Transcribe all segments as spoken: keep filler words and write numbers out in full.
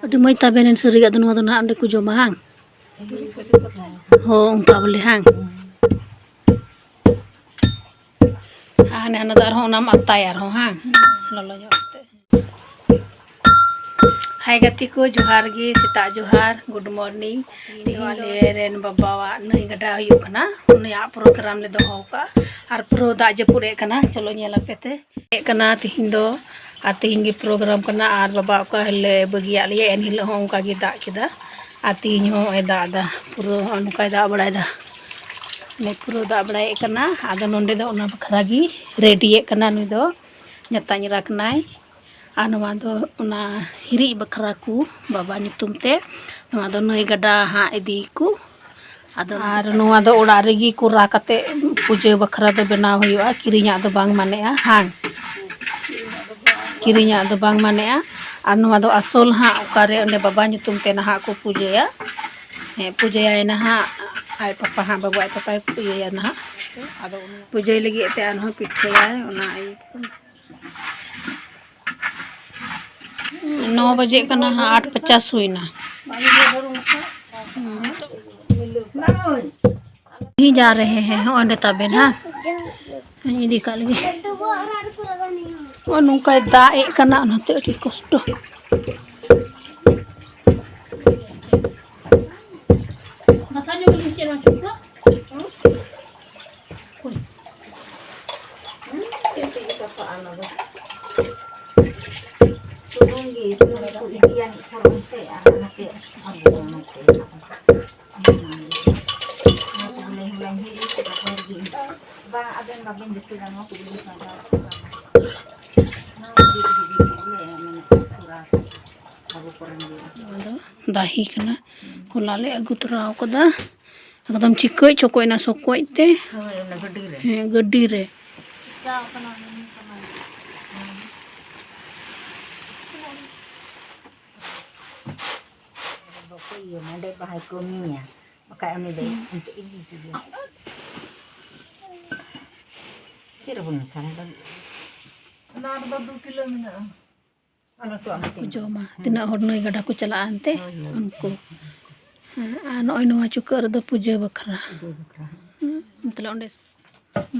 ᱟᱹᱰᱤ ᱢᱚᱡᱽ ᱛᱟᱵᱮᱱ ᱮᱱ ᱥᱟᱹᱨᱤ ᱜᱮ᱾ ᱟᱫᱚ ᱱᱚᱣᱟ ᱫᱚ ᱱᱟᱦᱟᱜ ᱚᱸᱰᱮ ᱠᱚ ᱡᱚᱢᱟ, ᱦᱟᱝ? ᱦᱚᱸ, ᱚᱱᱠᱟ ᱵᱚᱞᱮ, ᱦᱟᱝ? ᱟᱨ ᱦᱟᱱᱮ ᱦᱟᱱᱟ ᱫᱚ ᱟᱨᱦᱚᱸ ᱚᱱᱟᱢ ᱟᱛᱟᱭᱟ ᱟᱨᱦᱚᱸ, ᱦᱟᱝ? ᱞᱚᱞᱚ ᱧᱚᱜ ᱠᱟᱛᱮ᱾ ᱦᱟᱭ ᱜᱟᱛᱮ ᱠᱚ, ᱡᱚᱦᱟᱨ ᱜᱮ, ᱥᱮᱛᱟᱜ ᱡᱚᱦᱟᱨ, good morning᱾ ᱛᱮᱦᱮᱧ ᱫᱚ ᱟᱞᱮ ᱨᱮᱱ ᱵᱟᱵᱟᱣᱟᱜ ᱱᱟᱹᱭ ᱜᱟᱰᱟ ᱦᱩᱭᱩᱜ ᱠᱟᱱᱟ, ᱩᱱᱤᱭᱟᱜ program ᱞᱮ ᱫᱚᱦᱚ ᱟᱠᱟᱫᱼᱟ᱾ ᱟᱨ ᱯᱩᱨᱟᱹ ᱫᱟᱜ ᱡᱟᱹᱯᱩᱫ ᱮᱫ ᱠᱟᱱᱟ, ᱪᱚᱞᱚ ᱧᱮᱞ ᱟᱯᱮ ᱛᱮ᱾ ᱦᱮᱡ ᱠᱟᱱᱟ ᱛᱤᱦᱤᱧ ᱫᱚ, ᱟᱨ ᱛᱤᱦᱤᱧ ᱜᱮ program ᱠᱟᱱᱟ, ᱟᱨ ᱵᱟᱵᱟ ᱚᱠᱟ ᱦᱤᱞᱳᱜ ᱵᱟᱹᱜᱤᱭᱟᱜ ᱞᱮᱭᱟ, ᱮᱱ ᱦᱤᱞᱳᱜ ᱦᱚᱸ ᱚᱱᱠᱟ ᱜᱮ ᱫᱟᱜ ᱠᱮᱫᱟ᱾ ᱟᱨ ᱛᱤᱦᱤᱧ ᱦᱚᱸ ᱱᱚᱜᱼᱚᱭ ᱫᱟᱜ ᱮᱫᱟ, ᱯᱩᱨᱟᱹ ᱱᱚᱜᱼᱚᱭ ᱱᱚᱝᱠᱟᱭ ᱫᱟᱜ ᱵᱟᱲᱟᱭᱮᱫᱟ᱾ ᱱᱤᱛ ᱯᱩᱨᱟᱹ ᱫᱟᱜ ᱵᱟᱲᱟᱭᱮᱫ ᱠᱟᱱᱟ᱾ ᱟᱫᱚ ᱱᱚᱸᱰᱮ ᱫᱚ ᱚᱱᱟ ᱵᱟᱠᱷᱨᱟ ᱜᱮ ᱨᱮᱰᱤᱭᱮᱫ ᱠᱟᱱᱟ ᱱᱩᱭ ᱫᱚ, ᱧᱟᱛᱟᱧ ᱮᱨᱟ ᱠᱟᱱᱟᱭ᱾ ᱟᱨ ᱱᱚᱣᱟ ᱫᱚ ᱚᱱᱟ ᱦᱤᱨᱤᱡ ᱵᱟᱠᱷᱨᱟ ᱠᱚ ᱵᱟᱵᱟ ᱧᱩᱛᱩᱢ ᱛᱮ, ᱱᱚᱣᱟ ᱫᱚ ᱱᱟᱹᱭ ᱜᱟᱰᱟ ᱦᱟᱸᱜ ᱤᱫᱤᱭᱟᱠᱚ᱾ ᱟᱫᱚ ᱟᱨ ᱱᱚᱣᱟ ᱫᱚ ᱚᱲᱟᱜ ᱨᱮᱜᱮ ᱠᱚᱨᱟᱣ ᱠᱟᱛᱮ ᱯᱩᱡᱟᱹ ᱵᱟᱠᱷᱨᱟ ᱫᱚ ᱵᱮᱱᱟᱣ ᱦᱩᱭᱩᱜᱼᱟ, ᱠᱤᱨᱤᱧᱟᱜ ᱫᱚ ᱵᱟᱝ ᱢᱟᱱᱮᱜᱼᱟ, ᱦᱟᱝ? ᱠᱤᱨᱤᱧᱟᱜ ᱫᱚ ᱵᱟᱝ ᱢᱟᱱᱮᱜᱼᱟ᱾ ᱟᱨ ᱱᱚᱣᱟ ᱫᱚ ᱟᱥᱚᱞ ᱦᱟᱸᱜ ᱚᱠᱟᱨᱮ ᱚᱸᱰᱮ ᱵᱟᱵᱟ ᱧᱩᱛᱩᱢ ᱛᱮ ᱱᱟᱦᱟᱜ ᱠᱚ ᱯᱩᱡᱟᱹᱭᱟ᱾ ᱦᱮᱸ, ᱯᱩᱡᱟᱹᱭᱟᱭ ᱱᱟᱦᱟᱜ ᱟᱡ ᱯᱟᱯᱟ ᱦᱟᱸᱜ, ᱵᱟᱵᱩ ᱟᱡ ᱯᱟᱯᱟᱭ ᱤᱭᱟᱹᱭᱟ ᱱᱟᱦᱟᱜ᱾ ᱟᱫᱚ ᱩᱱᱤ ᱯᱩᱡᱟᱹᱭ ᱞᱟᱹᱜᱤᱫ ᱛᱮ ᱟᱨᱦᱚᱸ ᱯᱤᱴᱷᱟᱹᱭᱟᱭ, ᱚᱱᱟ ᱤᱭᱟᱹ ᱠᱚ᱾ ᱱᱚ ᱵᱟᱡᱮᱜ ᱠᱟᱱᱟ ᱦᱟᱸᱜ, ᱟᱴ ᱯᱚᱪᱟᱥ ᱦᱩᱭᱱᱟ᱾ ᱦᱤᱡᱟ ᱨᱮ ᱦᱮᱸ, ᱦᱮᱸ, ᱦᱚᱸ ᱚᱸᱰᱮ ᱛᱟᱵᱮᱱ ᱦᱟᱸᱜ᱾ ᱤᱧ ᱤᱫᱤ ᱠᱟᱜ ᱞᱮᱜᱮ᱾ ᱱᱚᱜᱼᱚ ᱱᱚᱝᱠᱟᱭ ᱫᱟᱜ ᱮᱜ ᱠᱟᱱᱟ, ᱚᱱᱟᱛᱮ ᱟᱹᱰᱤ ᱠᱚᱥᱴᱚ᱾ ᱜᱷᱟᱥᱟᱣ ᱧᱚᱜ ᱠᱟᱹᱱᱟᱹᱧ ᱪᱮᱫ ᱱᱚᱣᱟ ᱪᱩᱴᱠᱟᱹ? ᱦᱩᱸ? ᱦᱩᱸ, ᱪᱮᱫ ᱛᱮᱜᱮ ᱥᱟᱯᱷᱟᱜᱼᱟ ᱚᱱᱟ ᱫᱚ? ᱥᱩᱱᱩᱢ ᱜᱮ, ᱥᱩᱱᱩᱢ ᱠᱚ ᱤᱫᱤᱭᱟ ᱢᱤᱫ ᱥᱚᱨ ᱚᱱᱛᱮ ᱟᱨ ᱱᱚᱛᱮ ᱟᱵᱚ ᱱᱚᱛᱮ᱾ ᱚᱱᱟ ᱠᱚ ᱵᱚᱞᱮ ᱦᱚᱞᱟᱧ ᱦᱤᱨᱤᱡ ᱠᱮᱫᱟ ᱠᱚ ᱞᱟᱹᱜᱤᱫ᱾ ᱵᱟᱝ, ᱟᱵᱮᱱ ᱵᱟᱵᱮᱱ ᱫᱤᱥᱟᱹᱭᱟ ᱱᱚᱣᱟ ᱠᱚ ᱡᱤᱱᱤᱥ ᱢᱟ ᱵᱟᱝ ᱠᱟᱱᱟ᱾ ᱱᱚᱣᱟ ᱠᱚ ᱡᱤᱱᱤᱥ ᱜᱮ ᱵᱚᱞᱮ ᱢᱮᱱᱮᱫ ᱠᱟᱱ ᱛᱷᱚᱲᱟ ᱟᱵᱚ ᱠᱚᱨᱮᱱ ᱜᱮ᱾ ᱱᱚᱣᱟ ᱫᱚ ᱫᱟᱦᱤ ᱠᱟᱱᱟ᱾ ᱦᱚᱞᱟ ᱞᱮ ᱟᱹᱜᱩ ᱛᱚᱨᱟ ᱟᱠᱟᱫᱟ᱾ ᱮᱠᱫᱚᱢ ᱪᱤᱠᱟᱹᱡ ᱪᱚᱠᱚᱡ ᱮᱱᱟ, ᱥᱚᱠᱚᱡ ᱛᱮ᱾ ᱦᱳᱭ, ᱚᱱᱟ ᱜᱟᱹᱰᱤ ᱨᱮ᱾ ᱦᱮᱸ, ᱜᱟᱹᱰᱤ ᱨᱮ᱾ ᱵᱟᱠᱚ ᱤᱭᱟᱹ ᱱᱚᱰᱮ ᱵᱟᱦᱟᱭ ᱠᱟᱹᱢᱤᱭᱟ, ᱵᱟᱠᱷᱟᱡ ᱩᱱᱤ ᱫᱚ ᱚᱱᱛᱮ ᱤᱫᱤ ᱠᱮᱫᱮᱭᱟ᱾ ᱪᱮᱫ ᱨᱮᱵᱚᱱ ᱢᱮᱥᱟᱭᱟ? ᱚᱱᱟ ᱨᱮᱫᱚ ᱫᱩ ᱠᱤᱞᱳ ᱢᱮᱱᱟᱜᱼᱟ᱾ ᱚᱱᱟ ᱠᱚ ᱟᱢ ᱠᱚ ᱡᱚᱢᱟ᱾ ᱛᱤᱱᱟᱹᱜ ᱦᱚᱲ ᱱᱟᱹᱭ ᱜᱟᱰᱟ ᱠᱚ ᱪᱟᱞᱟᱜᱼᱟ ᱮᱱᱛᱮ, ᱦᱳᱭ, ᱦᱳᱭ᱾ ᱩᱱᱠᱩ᱾ ᱦᱮᱸ, ᱟᱨ ᱱᱚᱜᱼᱚᱭ ᱱᱚᱣᱟ ᱪᱩᱠᱟᱹᱜ ᱨᱮᱫᱚ ᱯᱩᱡᱟᱹ ᱵᱟᱠᱷᱨᱟ᱾ ᱯᱩᱡᱟᱹ ᱵᱟᱠᱷᱨᱟ᱾ ᱦᱮᱸ, ᱢᱚᱛᱞᱚᱵ ᱚᱸᱰᱮ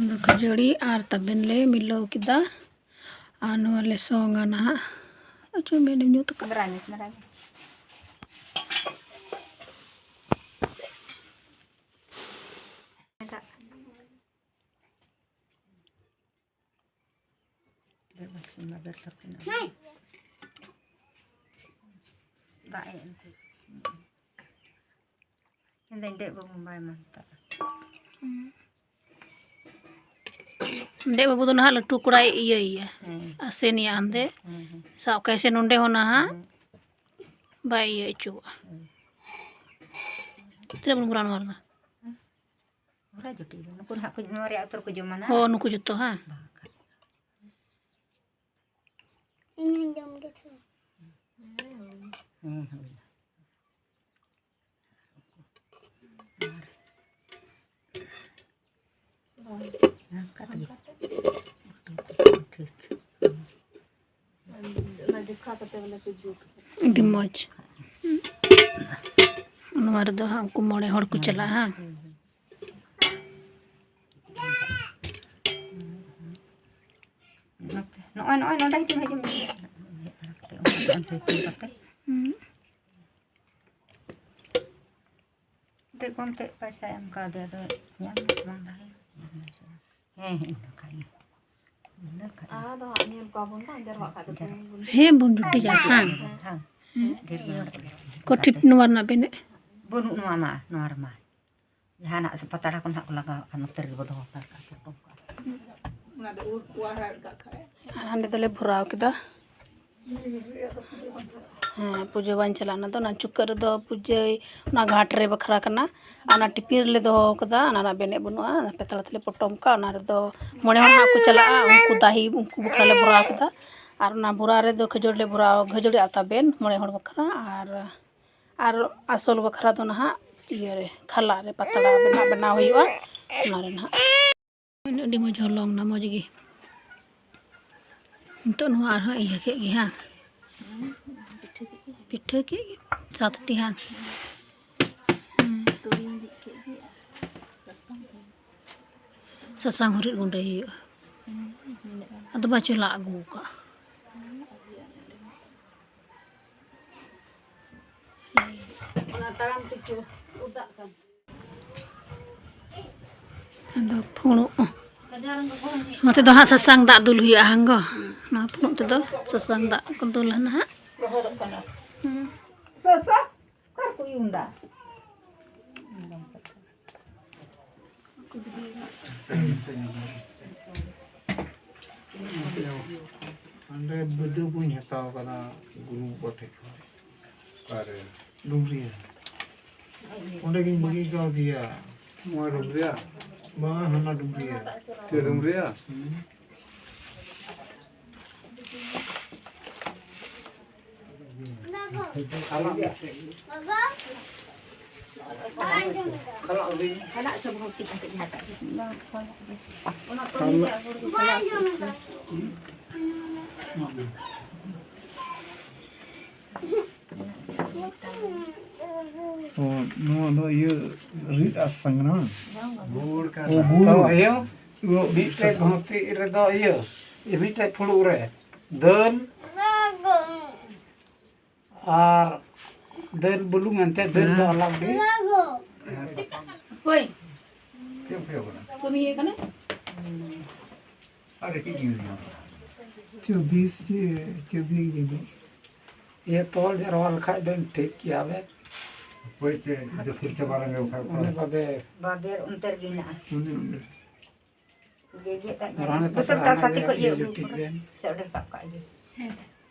ᱫᱚ ᱠᱷᱟᱹᱡᱟᱹᱲᱤ ᱟᱨ ᱛᱟᱵᱮᱱ ᱞᱮ ᱢᱤᱞᱟᱹᱣ ᱠᱮᱫᱟ᱾ ᱟᱨ ᱱᱚᱣᱟ ᱞᱮ ᱥᱚᱝᱟ ᱱᱟᱦᱟᱜ᱾ ᱟᱪᱪᱷᱟ, ᱢᱮᱰᱮᱢ ᱧᱩ ᱛᱟᱠᱚ᱾ ᱥᱮᱸᱫᱽᱨᱟᱭ ᱢᱮ, ᱥᱮᱸᱫᱽᱨᱟᱭ ᱢᱮ᱾ ᱵᱮᱵᱚᱥ ᱚᱱᱟ ᱵᱮᱨ ᱠᱟᱛᱮ ᱱᱟ᱾ ᱫᱟᱜ ᱮ ᱮᱱᱛᱮ᱾ ᱤᱧ ᱫᱚᱧ ᱫᱮᱡ ᱵᱟᱹᱵᱩ ᱵᱟᱭ ᱢᱟᱱᱛᱟᱜᱼᱟ᱾ ᱫᱮᱡ ᱵᱟᱹᱵᱩ ᱫᱚ ᱱᱟᱦᱟᱜ ᱞᱟᱹᱴᱩ ᱠᱚᱲᱟᱭ ᱤᱭᱟᱹᱭᱮᱭᱟ, ᱦᱮᱸ᱾ ᱟᱥᱮᱱᱮᱭᱟ ᱦᱟᱸᱰᱮ᱾ ᱦᱮᱸ, ᱦᱮᱸ᱾ ᱥᱟᱵ ᱠᱟᱭ ᱥᱮ ᱱᱚᱸᱰᱮ ᱦᱚᱸ ᱱᱟᱦᱟᱜ ᱦᱮᱸ᱾ ᱵᱟᱭ ᱤᱭᱟᱹ ᱦᱚᱪᱚᱣᱟᱜᱼᱟ᱾ ᱦᱮᱸ᱾ ᱛᱤᱱᱟᱹᱜ ᱵᱚᱱ ᱠᱚᱨᱟᱣᱟ ᱱᱚᱣᱟ ᱨᱮᱫᱚ? ᱦᱮᱸ᱾ ᱦᱚᱨᱟ ᱡᱩᱴᱤ ᱫᱚ᱾ ᱱᱩᱠᱩ ᱱᱟᱦᱟᱜ ᱠᱚ, ᱱᱚᱣᱟ ᱨᱮᱭᱟᱜ ᱩᱛᱟᱹᱨ ᱠᱚ ᱡᱚᱢᱟ ᱱᱟᱦᱟᱜ᱾ ᱦᱚᱸ, ᱱᱩᱠᱩ ᱡᱚᱛᱚ, ᱦᱮᱸ? ᱵᱟᱝ ᱠᱷᱟᱱ᱾ ᱤᱧ ᱦᱚᱸᱧ ᱡᱚᱢ ᱜᱮ ᱛᱚ᱾ ᱦᱮᱸ, ᱦᱳᱭ᱾ ᱟᱨ ᱱᱚᱝᱠᱟ ᱛᱮᱜᱮ᱾ ᱴᱷᱤᱠ᱾ ᱚᱱᱟ ᱡᱚᱠᱷᱟ ᱠᱟᱛᱮ ᱵᱚᱞᱮ ᱠᱚ ᱡᱩᱛ᱾ ᱟᱹᱰᱤ ᱢᱚᱡᱽ᱾ ᱱᱚᱣᱟ ᱨᱮᱫᱚ ᱦᱟᱸᱜ ᱩᱱᱠᱩ ᱢᱚᱬᱮ ᱦᱚᱲ ᱠᱚ ᱪᱟᱞᱟᱜᱼᱟ, ᱦᱟᱸ? ᱱᱚᱜᱼᱚᱭ, ᱱᱚᱜᱼᱚᱭ ᱱᱚᱰᱮ ᱜᱮ ᱦᱤᱡᱩᱜ ᱢᱮ᱾ ᱦᱩᱸ᱾ ᱫᱮᱡ ᱠᱚᱢ ᱛᱮ ᱯᱚᱭᱥᱟ ᱮᱢ ᱠᱟᱣᱫᱮᱭᱟ, ᱟᱫᱚ ᱧᱟᱢ ᱵᱟᱝ ᱫᱟᱲᱮ᱾ ᱦᱮᱸ, ᱦᱮᱸ, ᱤᱧ ᱫᱚ ᱠᱷᱟᱡ ᱜᱮ᱾ ᱤᱧ ᱫᱚ ᱠᱷᱟᱡ ᱜᱮ᱾ ᱟᱫᱚ ᱦᱟᱸᱜ ᱧᱮᱞ ᱠᱚᱣᱟ ᱵᱚᱱ ᱵᱟᱝ, ᱡᱟᱨᱣᱟᱜ ᱠᱷᱟᱡ ᱫᱚ ᱡᱟᱨᱣᱟᱜ᱾ ᱵᱚᱱ ᱦᱮᱸ, ᱵᱚᱱ ᱡᱩᱴᱤᱡᱟ, ᱦᱮᱸ᱾ ᱦᱮᱸ᱾ ᱦᱮᱸ᱾ ᱰᱷᱮᱨ ᱜᱮ ᱢᱮᱱᱟᱜ ᱛᱟᱞᱮᱭᱟ᱾ ᱠᱚ ᱴᱷᱤᱯ ᱱᱚᱣᱟ ᱨᱮᱱᱟᱜ ᱵᱮᱱᱮ? ᱵᱟᱹᱱᱩᱜ ᱱᱚᱣᱟ ᱢᱟ, ᱱᱚᱣᱟ ᱨᱮᱢᱟ᱾ ᱡᱟᱦᱟᱱᱟᱜ ᱥᱮ ᱯᱟᱛᱲᱟ ᱠᱚ ᱱᱟᱦᱟᱜ ᱠᱚ ᱞᱟᱜᱟᱣ ᱠᱟᱜᱼᱟ, ᱱᱚᱛᱮ ᱨᱮᱜᱮ ᱵᱚ ᱫᱚᱦᱚ ᱦᱟᱛᱟᱲ ᱠᱟᱜᱼᱟ, ᱯᱚᱴᱚᱢ ᱠᱟᱜᱼᱟ᱾ ᱚᱱᱟ ᱫᱚ ᱩᱨ ᱠᱚᱣᱟ ᱦᱟᱨᱟᱜ ᱠᱟᱜ ᱠᱷᱟᱡ᱾ ᱟᱨ ᱦᱟᱸᱰᱮ ᱫᱚᱞᱮ ᱵᱷᱚᱨᱟᱣ ᱠᱮᱫᱟ᱾ ᱦᱮᱸ, ᱯᱩᱡᱟᱹ ᱵᱟᱝ ᱪᱟᱞᱟᱜᱼᱟ, ᱚᱱᱟ ᱫᱚ ᱚᱱᱟ ᱪᱩᱠᱟᱹᱜ ᱨᱮᱫᱚ ᱯᱩᱡᱟᱹᱭ, ᱚᱱᱟ ᱜᱷᱟᱴ ᱨᱮ ᱵᱟᱠᱷᱨᱟ ᱠᱟᱱᱟ᱾ ᱟᱨ ᱚᱱᱟ ᱴᱤᱯᱤᱱ ᱨᱮᱞᱮ ᱫᱚᱦᱚ ᱠᱟᱫᱟ, ᱚᱱᱟ ᱨᱮᱱᱟᱜ ᱵᱮᱱᱮᱫ ᱵᱟᱹᱱᱩᱜᱼᱟ, ᱚᱱᱟ ᱯᱟᱛᱲᱟ ᱛᱮᱞᱮ ᱯᱚᱴᱚᱢ ᱠᱟᱜᱼᱟ᱾ ᱚᱱᱟ ᱨᱮᱫᱚ ᱢᱚᱬᱮ ᱦᱚᱲ ᱦᱟᱸᱜ ᱠᱚ ᱪᱟᱞᱟᱜᱼᱟ, ᱩᱱᱠᱩ ᱫᱟᱦᱤ, ᱩᱱᱠᱩ ᱵᱟᱠᱷᱨᱟ ᱞᱮ ᱵᱷᱚᱨᱟᱣ ᱠᱟᱫᱟ᱾ ᱟᱨ ᱚᱱᱟ ᱵᱷᱚᱨᱟᱣ ᱨᱮᱫᱚ ᱠᱷᱟᱹᱡᱟᱹᱲᱤ ᱞᱮ ᱵᱷᱚᱨᱟᱣ, ᱠᱷᱟᱹᱡᱟᱹᱲᱤ ᱟᱨ ᱛᱟᱵᱮᱱ ᱢᱚᱬᱮ ᱦᱚᱲ ᱵᱟᱠᱷᱨᱟ᱾ ᱟᱨ ᱟᱨ ᱟᱥᱚᱞ ᱵᱟᱠᱷᱨᱟ ᱫᱚ ᱱᱟᱦᱟᱜ ᱤᱭᱟᱹ ᱨᱮ, ᱠᱷᱟᱞᱟᱜ ᱨᱮ ᱯᱟᱛᱲᱟ ᱵᱮᱱᱟᱣ, ᱵᱮᱱᱟᱣ ᱦᱩᱭᱩᱜᱼᱟ, ᱚᱱᱟ ᱨᱮ ᱱᱟᱦᱟᱜ᱾ ᱟᱹᱰᱤ ᱢᱚᱡᱽ ᱦᱚᱞᱚᱝ ᱱᱟ, ᱢᱚᱡᱽ ᱜᱮ᱾ ᱱᱤᱛᱚᱜ ᱱᱚᱣᱟ ᱟᱨᱦᱚᱸ ᱤᱭᱟᱹ ᱠᱮᱫ ᱜᱮ, ᱦᱟᱸ᱾ ᱯᱤᱴᱷᱟᱹ ᱠᱮᱫ ᱜᱮ ᱥᱟᱛᱴᱤ ᱦᱟᱸᱜ᱾ ᱦᱩᱸ᱾ ᱛᱩᱲᱤᱧ ᱨᱤᱫ ᱠᱮᱫ ᱜᱮ ᱟᱨ ᱥᱟᱥᱟᱝ ᱠᱚ᱾ ᱥᱟᱥᱟᱝ ᱦᱚᱸ ᱨᱤᱫ ᱜᱩᱸᱰᱟᱹᱭ ᱦᱩᱭᱩᱜᱼᱟ᱾ ᱦᱩᱸ, ᱢᱮᱱᱟᱜᱼᱟ᱾ ᱟᱫᱚ ᱵᱟᱪᱚ ᱞᱟᱜ ᱟᱹᱜᱩ ᱟᱠᱟᱫ᱾ ᱚᱱᱟ ᱛᱟᱲᱟᱢ ᱯᱤᱪᱷᱩ ᱩᱫᱟᱜ ᱠᱟᱱ᱾ ᱟᱫᱚ ᱯᱷᱩᱲᱩᱜ᱾ ᱱᱚᱛᱮ ᱫᱚ ᱦᱟᱸᱜ ᱥᱟᱥᱟᱝ ᱫᱟᱜ ᱫᱩᱞ ᱦᱩᱭᱩᱜᱼᱟ ᱦᱟᱝ ᱜᱚ᱾ ᱱᱚᱣᱟ ᱯᱷᱩᱲᱩᱜ ᱛᱮᱫᱚ ᱥᱟᱥᱟᱝ ᱫᱟᱜ ᱠᱚ ᱫᱩᱞᱟ ᱱᱟᱦᱟᱜ᱾ ᱞᱚᱦᱚᱫᱚᱜ ᱠᱟᱱᱟ᱾ ᱦᱩᱸ᱾ ᱥᱟᱥᱟᱝ? ᱚᱠᱟ ᱨᱮᱠᱚ ᱩᱭᱩᱝ ᱫᱟ? ᱚᱸᱰᱮ ᱵᱤᱰᱟᱹᱣ ᱵᱚᱧ ᱦᱟᱛᱟᱣ ᱠᱟᱫᱟ ᱜᱩᱨᱩ ᱵᱟᱵᱟ ᱴᱷᱮᱡ ᱠᱷᱚᱱ᱾ ᱚᱠᱟᱨᱮ? ᱰᱩᱢᱨᱤᱭᱟᱹ᱾ ᱚᱸᱰᱮ ᱜᱤᱧ ᱵᱟᱹᱜᱤ ᱠᱟᱣᱫᱮᱭᱟ᱾ ᱱᱚᱣᱟ ᱰᱩᱢᱨᱤᱭᱟᱹ? ᱵᱟᱝ, ᱦᱟᱱᱟ ᱰᱩᱢᱨᱤᱭᱟᱹ᱾ ᱪᱮᱫ ᱰᱩᱢᱨᱤᱭᱟᱹ? ᱦᱩᱸ᱾ ᱚ, ᱱᱚᱣᱟ ᱫᱚ ᱤᱭᱟᱹ ᱨᱤᱫ ᱟᱨ ᱥᱟᱥᱟᱝ ᱠᱟᱱᱟ ᱵᱟᱝ? ᱜᱩᱲ ᱠᱟᱱᱟ᱾ ᱚ, ᱜᱩᱲ᱾ ᱛᱚ ᱤᱭᱟᱹ, ᱚ, ᱢᱤᱫᱴᱮᱡ ᱥᱟᱥᱟᱝ᱾ ᱜᱷᱚᱱᱴᱤ ᱨᱮᱫᱚ ᱤᱭᱟᱹ, ᱢᱤᱫᱴᱮᱡ ᱯᱷᱩᱲᱩᱜ ᱨᱮ ᱫᱟᱹᱞ ᱟᱨ ᱫᱟᱹᱞ ᱵᱩᱞᱩᱝ ᱮᱱᱛᱮ ᱫᱟᱹᱞ ᱫᱚ ᱦᱮᱸ᱾ ᱟᱞᱟᱜ ᱜᱮ᱾ ᱚᱠᱚᱭ? ᱪᱮᱫ ᱯᱮ ᱠᱟᱱᱟ? ᱠᱟᱹᱢᱤᱭᱮ ᱠᱟᱱᱟ? ᱟᱨ ᱪᱮᱫ ᱤᱧ ᱧᱟᱢᱟ? ᱪᱚᱵᱵᱤᱥ ᱪᱮ ᱪᱚᱵᱵᱤᱥ ᱜᱮ ᱫᱚ᱾ ᱤᱭᱟᱹ ᱛᱚᱞ ᱡᱟᱨᱣᱟ ᱞᱮᱠᱷᱟᱡ ᱵᱮᱱ ᱴᱷᱤᱠ ᱜᱮᱭᱟ ᱵᱮᱱ᱾ ᱚᱠᱚᱭ ᱪᱮᱫ ᱡᱚᱠᱷᱤᱞ ᱪᱟᱵᱟ ᱞᱮᱱ ᱜᱮ ᱵᱟᱠᱷᱟᱡ ᱚᱱᱮ ᱚᱠᱚᱭ? ᱵᱟᱵᱮ ᱵᱟᱵᱮᱨ ᱚᱱᱛᱮ ᱨᱮᱜᱮ ᱦᱮᱱᱟᱜᱼᱟ᱾ ᱚᱱᱮ ᱚᱸᱰᱮ᱾ ᱜᱮᱜᱮᱫ ᱟᱡ ᱟᱨ ᱦᱟᱱᱮ ᱵᱩᱥᱩᱵ ᱯᱟᱥᱮ ᱛᱟᱨ ᱦᱟᱱᱮ ᱥᱟᱛᱮ ᱠᱷᱚᱡ ᱤᱭᱟᱹ ᱤᱭᱟᱹ ᱟᱹᱜᱩ ᱴᱷᱤᱠ ᱠᱟᱱᱟ᱾ ᱵᱮᱱ᱾ ᱥᱮ ᱚᱸᱰᱮ ᱥᱟᱵ ᱠᱟᱜ ᱜᱮ᱾ ᱦᱮᱸ,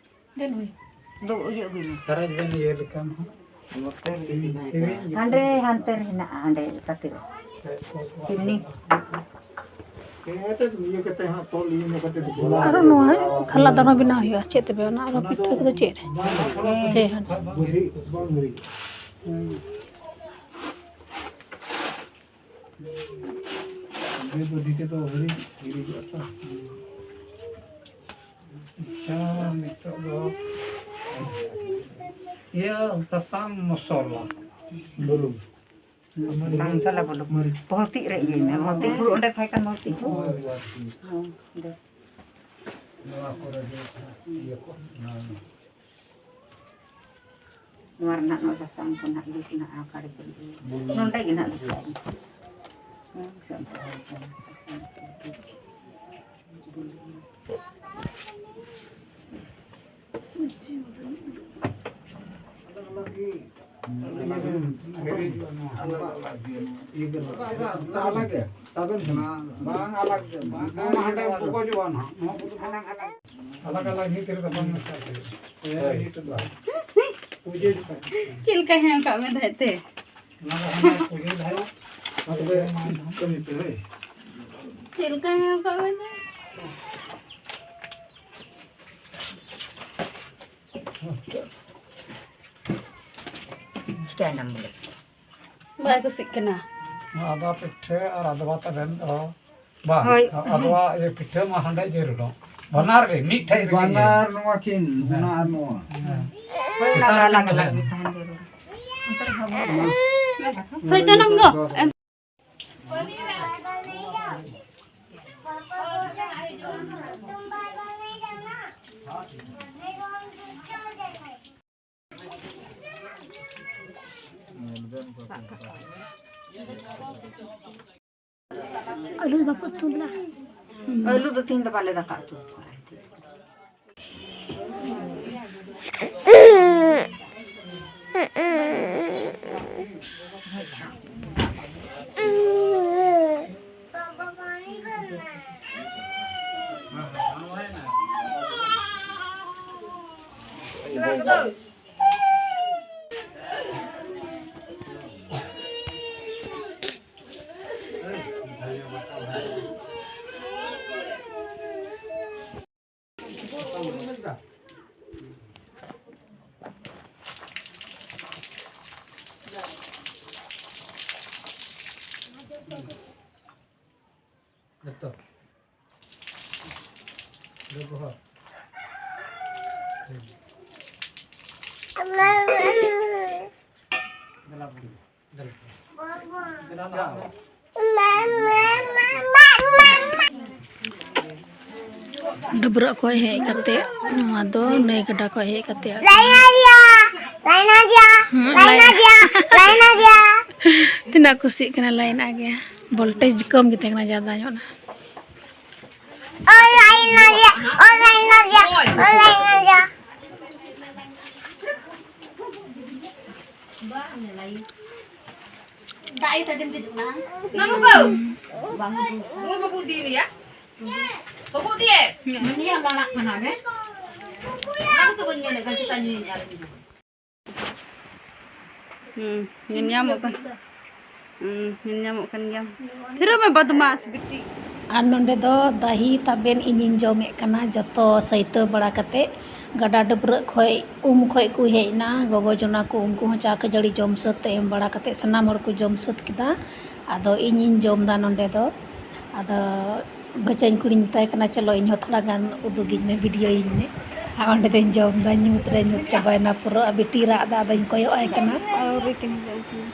ᱫᱮᱱ ᱦᱩᱭ᱾ ᱫᱚ ᱤᱭᱟᱹ ᱟᱹᱜᱩᱭ ᱢᱮ᱾ ᱥᱟᱨᱮᱡ ᱵᱮᱱ ᱤᱭᱟᱹ ᱞᱮᱠᱷᱟᱱ ᱦᱚᱸ᱾ ᱱᱚᱛᱮ ᱨᱮ ᱤᱫᱤ ᱠᱟᱱᱟ᱾ ᱦᱟᱸᱰᱮ ᱦᱟᱱᱛᱮ ᱨᱮ ᱦᱮᱱᱟᱜᱼᱟ, ᱦᱟᱸᱰᱮ ᱥᱟᱛᱮ ᱨᱮ᱾ ᱪᱤᱢᱱᱤ᱾ ᱦᱮᱸ, ᱛᱚ ᱤᱭᱟᱹ ᱠᱟᱛᱮ ᱦᱟᱸᱜ ᱛᱚᱞ ᱤᱭᱟᱹ ᱧᱚᱜ ᱠᱟᱛᱮ ᱫᱚ ᱟᱨᱚ ᱱᱚᱣᱟ ᱠᱷᱟᱞᱟ ᱫᱟᱨᱢᱟ ᱵᱮᱱᱟᱣ ᱦᱩᱭᱩᱜᱼᱟ᱾ ᱪᱮᱫ ᱛᱮᱯᱮ ᱚᱱᱟ ᱟᱨᱚ ᱯᱤᱴᱷᱟᱹ ᱠᱚᱫᱚ ᱪᱮᱫ ᱨᱮ? ᱥᱮ ᱦᱟᱸᱰᱮ? ᱵᱩᱫᱷᱤ ᱵᱟᱝ ᱦᱩᱭᱩᱜᱼᱟ᱾ ᱵᱩᱫᱷᱤ ᱛᱮᱫᱚ ᱦᱤᱲᱤᱧ, ᱦᱤᱲᱤᱧᱚᱜᱼᱟ ᱛᱚ᱾ ᱟᱪᱪᱷᱟ, ᱱᱤᱛᱚᱜ ᱫᱚ ᱤᱭᱟᱹ ᱥᱟᱥᱟᱝ ᱢᱚᱥᱞᱟ, ᱵᱩᱞᱩᱝ᱾ ᱥᱟᱥᱟᱝ ᱢᱚᱥᱞᱟ, ᱵᱩᱞᱩᱝ᱾ ᱵᱷᱚᱨᱛᱤᱜ ᱨᱮ ᱤᱭᱟᱹᱭ ᱢᱮ, ᱵᱷᱚᱨᱛᱤᱜ ᱦᱩᱲᱩ ᱚᱸᱰᱮ ᱛᱟᱦᱮᱸ ᱠᱟᱱ ᱵᱷᱚᱨᱛᱤᱜ ᱦᱩᱲᱩ᱾ ᱦᱳᱭ, ᱵᱷᱚᱨᱛᱤᱜ᱾ ᱦᱚᱸ, ᱚᱸᱰᱮ᱾ ᱱᱚᱣᱟ ᱠᱚᱨᱮ ᱜᱮ ᱤᱭᱟᱹ ᱠᱚ, ᱱᱚᱣᱟ ᱱᱚᱣᱟ ᱨᱮᱱᱟᱜ ᱱᱚᱣᱟ ᱥᱟᱥᱟᱝ ᱠᱚ ᱱᱟᱜ ᱡᱩᱛ ᱱᱟᱜ ᱚᱠᱟ ᱨᱮ ᱵᱟᱹᱱᱩᱜᱼᱟ᱾ ᱱᱚᱰᱮ ᱜᱮ ᱱᱟᱜ ᱫᱚᱥᱟᱨ᱾ ᱦᱮᱸ, ᱥᱟᱥᱟᱝ ᱠᱚ᱾ ᱟᱞᱟᱜᱽ ᱜᱮ᱾ ᱛᱟᱵᱮᱱ ᱠᱟᱱᱟ᱾ ᱵᱟᱝ ᱟᱞᱟᱜᱽ ᱜᱮ, ᱵᱟᱝ ᱱᱚᱣᱟ ᱦᱟᱸᱰᱮ ᱯᱚᱠᱚᱡᱚᱜᱼᱟ ᱱᱟᱦᱟᱜ᱾ ᱱᱚᱣᱟ ᱠᱚᱫᱚ ᱥᱟᱱᱟᱢ ᱟᱞᱟᱜᱽ᱾ ᱟᱞᱟᱜᱽ ᱟᱞᱟᱜᱽ ᱱᱤᱛ ᱨᱮᱫᱚ ᱵᱟᱝ ᱢᱮᱥᱟ ᱠᱟᱱᱟ᱾ ᱦᱳᱭ, ᱱᱤᱛ ᱫᱚ᱾ ᱯᱩᱡᱟᱹ ᱡᱚᱠᱷᱚᱱ᱾ ᱪᱮᱫ ᱞᱮᱠᱟ ᱦᱮᱸ ᱠᱟᱜ ᱢᱮ ᱫᱷᱟᱭ ᱛᱮ? ᱚᱱᱟ ᱫᱚ ᱦᱟᱱᱟ ᱯᱩᱡᱟᱹ ᱫᱷᱟᱭ᱾ ᱛᱚᱵᱮ ᱠᱟᱹᱢᱤ ᱯᱮ, ᱦᱳᱭ᱾ ᱪᱮᱫ ᱞᱮᱠᱟ ᱦᱮᱸ ᱠᱟᱜ ᱢᱮ ᱫᱷᱟᱭ? ᱪᱤᱠᱟᱹᱭᱮᱱᱟᱢ ᱵᱚᱞᱮ? ᱵᱟᱭ ᱠᱩᱥᱤᱜ ᱠᱟᱱᱟ᱾ ᱟᱫᱣᱟ ᱯᱤᱴᱷᱟᱹ ᱟᱨ ᱟᱫᱣᱟ ᱛᱟᱵᱮᱱ ᱫᱚ ᱵᱟᱝ, ᱦᱳᱭ᱾ ᱟᱫᱣᱟ ᱤᱭᱟᱹ ᱯᱤᱴᱷᱟᱹ ᱢᱟ ᱦᱟᱸᱰᱮ ᱡᱟᱹᱨᱩᱲᱚᱜ᱾ ᱵᱟᱱᱟᱨ ᱜᱮ ᱢᱤᱫ ᱴᱷᱮᱡ ᱨᱮᱜᱮ ᱤᱭᱟᱹ᱾ ᱵᱟᱱᱟᱨ ᱱᱚᱣᱟ ᱠᱤᱱ, ᱦᱮᱸ᱾ ᱚᱱᱟ ᱟᱨ ᱱᱚᱣᱟ᱾ ᱦᱮᱸ᱾ ᱦᱳᱭ, ᱚᱱᱟ ᱫᱚ ᱟᱞᱟᱜᱽ ᱟᱞᱟᱜᱽ ᱜᱮ ᱛᱟᱦᱮᱱ ᱡᱟᱹᱨᱩᱲᱟ᱾ ᱥᱚᱭᱛᱟᱱᱚᱢ ᱫᱚ᱾ ᱟᱹᱞᱩ ᱵᱟᱠᱚ ᱩᱛᱩ ᱞᱮᱫᱟ᱾ ᱟᱹᱞᱩ ᱫᱚ ᱛᱤᱦᱤᱧ ᱫᱚ ᱵᱟᱞᱮ ᱫᱟᱠᱟ ᱩᱛᱩ ᱟᱠᱟᱫᱟ᱾ ᱡᱚᱛᱚ ᱵᱮᱵᱚᱦᱟᱨ᱾ ᱰᱟᱹᱵᱽᱨᱟᱹᱜ ᱠᱷᱚᱡ ᱦᱮᱡ ᱠᱟᱛᱮ, ᱱᱚᱣᱟ ᱫᱚ ᱱᱟᱹᱭ ᱜᱟᱰᱟ ᱠᱷᱚᱡ ᱦᱮᱡ ᱠᱟᱛᱮ᱾ ᱞᱟᱭᱱᱟ ᱡᱤᱭᱟ, ᱞᱟᱭᱱᱟ ᱡᱤᱭᱟ, ᱦᱩᱸ, ᱞᱟᱭᱱᱟ ᱞᱟᱭ- ᱡᱤᱭᱟ, ᱞᱟᱭᱱᱟ ᱡᱤᱭᱟ᱾ ᱛᱤᱱᱟᱹᱜ ᱠᱩᱥᱤᱜ ᱠᱟᱱᱟ ᱞᱟᱭᱤᱱ ᱟᱜᱮ᱾ ᱵᱷᱳᱞᱴᱮᱡᱽ ᱠᱚᱢ ᱜᱮ ᱛᱟᱦᱮᱸ ᱠᱟᱱᱟ, ᱡᱟᱫᱟ ᱧᱚᱜ ᱱᱟ᱾ ᱚ ᱞᱟᱭᱱᱟ ᱡᱤᱭᱟ, ᱚ ᱞᱟᱭᱱᱟ ᱡᱤᱭᱟ, ᱚ ᱞᱟᱭᱱᱟ ᱡᱤᱭᱟ᱾ ᱫᱟᱜ ᱤᱭᱟᱹ ᱛᱟᱹᱰᱤᱢ ᱛᱤᱡᱩᱜ ᱠᱟᱱᱟ᱾ ᱱᱟ ᱵᱟᱹᱵᱩ᱾ ᱵᱟᱝ᱾ ᱱᱩᱭ ᱵᱟᱹᱵᱩ ᱤᱫᱤᱭᱮ ᱢᱮᱭᱟ᱾ ᱵᱟᱹᱵᱩ ᱤᱫᱤᱭᱮ᱾ ᱱᱤᱭᱟᱹ ᱞᱟᱲᱟᱜ ᱠᱟᱱᱟ ᱵᱮ᱾ ᱚᱱᱟ ᱠᱚ ᱵᱟᱹᱧ ᱢᱮᱱᱮᱫ ᱠᱟᱱ, ᱪᱮᱫᱟᱜ ᱧᱩᱭ ᱧᱟᱢ ᱠᱮᱫᱟ? ᱦᱩᱸ, ᱧᱮᱞ ᱧᱟᱢᱚᱜ ᱠᱟᱱ᱾ ᱦᱩᱸ, ᱧᱮᱞ ᱧᱟᱢᱚᱜ ᱠᱟᱱ ᱜᱮᱭᱟᱢ᱾ ᱛᱷᱤᱨᱚᱜ ᱢᱮ ᱵᱚᱫᱢᱟᱥ ᱵᱤᱴᱤ᱾ ᱟᱨ ᱱᱚᱸᱰᱮ ᱫᱚ ᱫᱟᱦᱤ ᱛᱟᱵᱮᱱ ᱤᱧᱤᱧ ᱡᱚᱢᱮᱫ ᱠᱟᱱᱟ, ᱡᱚᱛᱚ ᱥᱟᱹᱭᱛᱟᱹ ᱵᱟᱲᱟ ᱠᱟᱛᱮ᱾ ᱜᱟᱰᱟ ᱰᱟᱹᱵᱽᱨᱟᱹᱜ ᱠᱷᱚᱡ, ᱩᱢ ᱠᱷᱚᱡ ᱠᱚ ᱦᱮᱡ ᱮᱱᱟ ᱜᱚᱜᱚ ᱡᱚᱱᱟ ᱠᱚ, ᱩᱱᱠᱩ ᱦᱚᱸ ᱪᱟ ᱠᱷᱟᱹᱡᱟᱹᱲᱤ ᱡᱚᱢ ᱥᱟᱹᱛ ᱛᱮ ᱮᱢ ᱵᱟᱲᱟ ᱠᱟᱛᱮ ᱥᱟᱱᱟᱢ ᱦᱚᱲ ᱠᱚ ᱡᱚᱢ ᱥᱟᱹᱛ ᱠᱮᱫᱟ᱾ ᱟᱫᱚ ᱤᱧᱤᱧ ᱡᱚᱢ ᱮᱫᱟ ᱱᱚᱸᱰᱮ ᱫᱚ᱾ ᱟᱫᱚ ᱵᱟᱹᱪᱟᱹᱧ ᱠᱩᱲᱤᱧ ᱢᱮᱛᱟᱭ ᱠᱟᱱᱟ, "ᱪᱚᱞᱚ ᱤᱧ ᱦᱚᱸ ᱛᱷᱚᱲᱟ ᱜᱟᱱ ᱩᱫᱩᱜᱤᱧ ᱢᱮ, ᱵᱷᱤᱰᱤᱭᱳᱭᱤᱧ ᱢᱮ᱾" ᱟᱨ ᱚᱸᱰᱮ ᱫᱚᱧ ᱡᱚᱢ ᱮᱫᱟ, ᱧᱩᱛ ᱨᱮ ᱧᱩᱛ ᱪᱟᱵᱟᱭᱮᱱᱟ ᱯᱩᱨᱟᱹ᱾ ᱟᱨ ᱵᱤᱴᱤ ᱨᱟᱜ ᱮᱫᱟ, ᱟᱫᱚᱧ ᱠᱚᱭᱚᱜ ᱟᱭ ᱠᱟᱱᱟ᱾ ᱟᱹᱣᱨᱤ ᱛᱤᱧ ᱦᱤᱡᱩᱜᱼᱟ ᱤᱧ᱾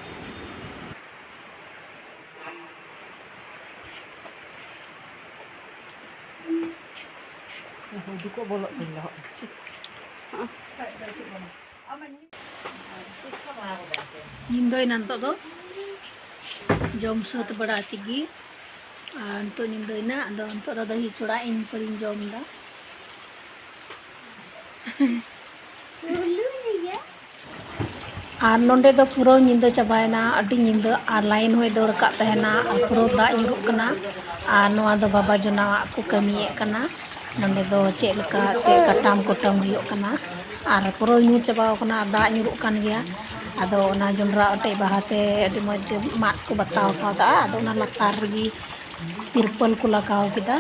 ᱦᱩᱰᱩ ᱠᱚ ᱵᱚᱞᱚᱜ ᱛᱤᱧ ᱫᱚ᱾ ᱧᱤᱫᱟᱹᱭᱮᱱᱟ ᱱᱤᱛᱚᱜ ᱫᱚ᱾ ᱡᱚᱢ ᱥᱟᱹᱛ ᱵᱟᱲᱟ ᱛᱮᱜᱮ᱾ ᱟᱨ ᱱᱤᱛᱚᱜ ᱧᱤᱫᱟᱹᱭᱮᱱᱟ, ᱟᱫᱚ ᱱᱤᱛᱚᱜ ᱫᱚ ᱫᱟᱹᱦᱤ ᱪᱚᱲᱟ ᱤᱧ ᱯᱟᱹᱨᱤᱧ ᱡᱚᱢ ᱮᱫᱟ᱾ ᱟᱨ ᱱᱚᱸᱰᱮ ᱫᱚ ᱯᱩᱨᱟᱹ ᱧᱤᱫᱟᱹ ᱪᱟᱵᱟᱭᱮᱱᱟ, ᱟᱹᱰᱤ ᱧᱤᱫᱟᱹ, ᱟᱨ ᱞᱟᱭᱤᱱ ᱦᱚᱸᱭ ᱫᱟᱹᱲ ᱠᱟᱜ ᱛᱟᱦᱮᱱᱟ, ᱟᱨ ᱯᱩᱨᱟᱹ ᱫᱟᱜ ᱧᱩᱨᱩᱜ ᱠᱟᱱᱟ᱾ ᱟᱨ ᱱᱚᱣᱟ ᱫᱚ ᱵᱟᱵᱟ ᱡᱚᱱᱟᱣᱟᱜ ᱠᱚ ᱠᱟᱹᱢᱤᱭᱮᱫ ᱠᱟᱱᱟ᱾ ᱱᱚᱸᱰᱮ ᱫᱚ ᱪᱮᱫ ᱞᱮᱠᱟ ᱛᱮ ᱠᱟᱴᱟᱢ ᱠᱩᱴᱟᱹᱢ ᱦᱩᱭᱩᱜ ᱠᱟᱱᱟ, ᱟᱨ ᱯᱩᱨᱟᱹ ᱧᱩᱨ ᱪᱟᱵᱟᱣ ᱠᱟᱱᱟ, ᱟᱨ ᱫᱟᱜ ᱧᱩᱨᱩᱜ ᱠᱟᱱ ᱜᱮᱭᱟ᱾ ᱟᱫᱚ ᱚᱱᱟ ᱡᱚᱱᱰᱨᱟ ᱚᱴᱮᱡ ᱵᱟᱦᱟᱛᱮ ᱟᱹᱰᱤ ᱢᱚᱡᱽ ᱢᱟᱫ ᱠᱚ ᱵᱟᱛᱟᱣ ᱠᱟᱣᱫᱟ, ᱟᱫᱚ ᱚᱱᱟ ᱞᱟᱛᱟᱨ ᱨᱮᱜᱮ ᱛᱤᱨᱯᱚᱞ ᱠᱚ ᱞᱟᱜᱟᱣ ᱠᱮᱫᱟ᱾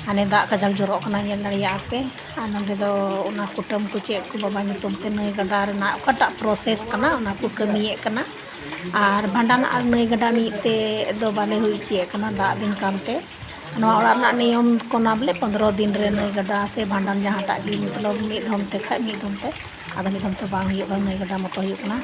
ᱦᱟᱱᱮ ᱫᱟᱜ ᱠᱟᱡᱟᱠ ᱡᱚᱨᱚᱜ ᱠᱟᱱᱟ, ᱧᱮᱞ ᱫᱟᱲᱮᱭᱟᱜᱼᱟ ᱯᱮ᱾ ᱟᱨ ᱱᱚᱸᱰᱮ ᱫᱚ ᱚᱱᱟ ᱠᱩᱴᱟᱹᱢ ᱠᱚ ᱪᱮᱫ ᱠᱚ ᱵᱟᱵᱟ ᱧᱩᱛᱩᱢ ᱛᱮ ᱱᱟᱹᱭ ᱜᱟᱰᱟ ᱨᱮᱱᱟᱜ ᱚᱠᱟᱴᱟᱜ ᱯᱨᱚᱥᱮᱥ ᱠᱟᱱᱟ, ᱚᱱᱟ ᱠᱚ ᱠᱟᱹᱢᱤᱭᱮᱫ ᱠᱟᱱᱟ᱾ ᱟᱨ ᱵᱷᱟᱸᱰᱟᱱ ᱟᱨ ᱱᱟᱹᱭ ᱜᱟᱰᱟ ᱢᱤᱫ ᱛᱮ ᱫᱚ ᱵᱟᱞᱮ ᱦᱩᱭ ᱦᱚᱪᱚᱭᱮᱫ ᱠᱟᱱᱟ, ᱫᱟᱜ ᱫᱤᱱ ᱠᱟᱱᱛᱮ᱾ ᱱᱚᱣᱟ ᱚᱲᱟᱜ ᱨᱮᱱᱟᱜ ᱱᱤᱭᱚᱢ ᱠᱟᱱᱟ ᱵᱚᱞᱮ, ᱯᱚᱱᱫᱽᱨᱚ ᱫᱤᱱ ᱨᱮ ᱱᱟᱹᱭ ᱜᱟᱰᱟ ᱥᱮ ᱵᱷᱟᱸᱰᱟᱱ ᱡᱟᱦᱟᱸᱴᱟᱜ ᱜᱮ, ᱢᱚᱛᱞᱚᱵ ᱢᱤᱫ ᱫᱷᱚᱢ ᱛᱮ ᱠᱷᱟᱡ ᱢᱤᱫ ᱫᱷᱚᱢ ᱛᱮ᱾ ᱟᱫᱚ ᱢᱤᱫ ᱫᱷᱟᱣ ᱛᱚ ᱵᱟᱝ ᱦᱩᱭᱩᱜ ᱠᱟᱱᱟ, ᱱᱟᱹᱭ ᱜᱟᱰᱟ ᱢᱚᱛᱚ ᱦᱩᱭᱩᱜ ᱠᱟᱱᱟ᱾